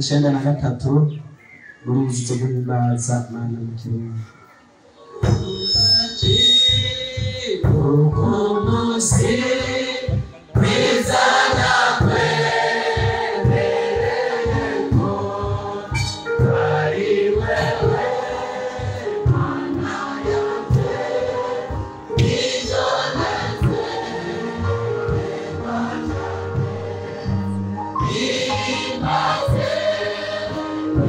93 uruzi zo guhimbaza Imana mu Kirundi. Umunsi mwiza nakwemereyeko ari wewe Mana yanje, nivyo nezererwa cane. Himbaze,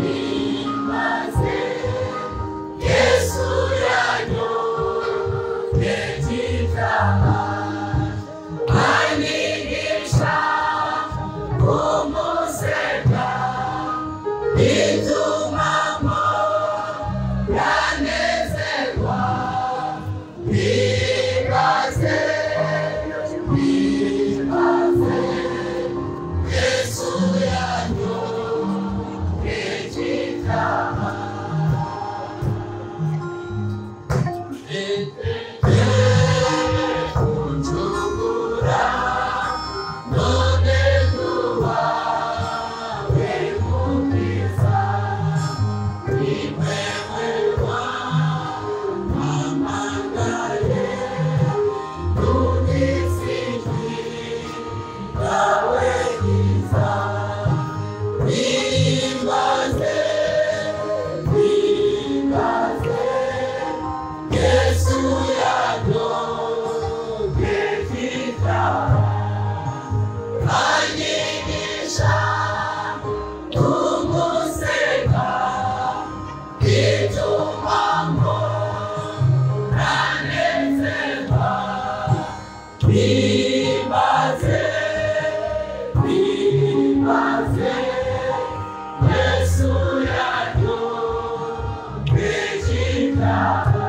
himbaze, Yesu yanyogeje ivyaha, anyigisha kumusenga, bituma mporanezerwa. Himbaze, himbaze, Yesu yanyogeje ivyaha. Kunjugura none nduwawe mukiza, ni wewe wampamagaye, numvise ijwi ryawe ryiza. Himbaze, himbaze, Yesu yanyogeje ivyaha, anyigisha kumusenga, bituma mporanezerwa. Himbaze, himbaze, Yesu yanyogeje ivyaha.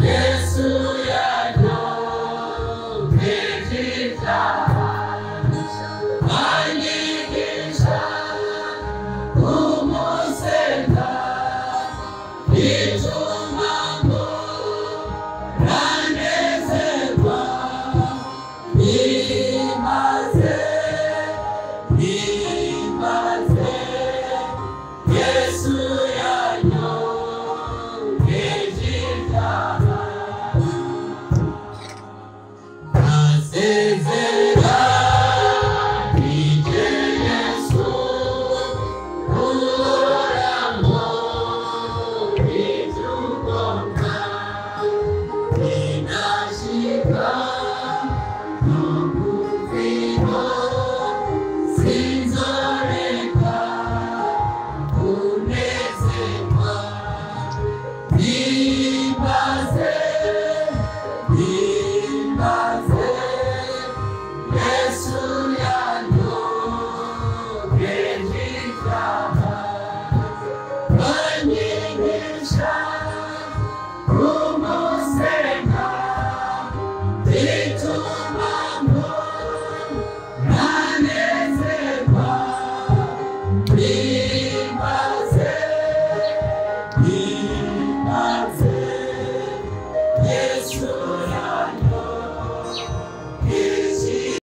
Yesu yanyogeje ivyaha, anyigisha kumusenga, bituma mporanezerwa. Himbaze,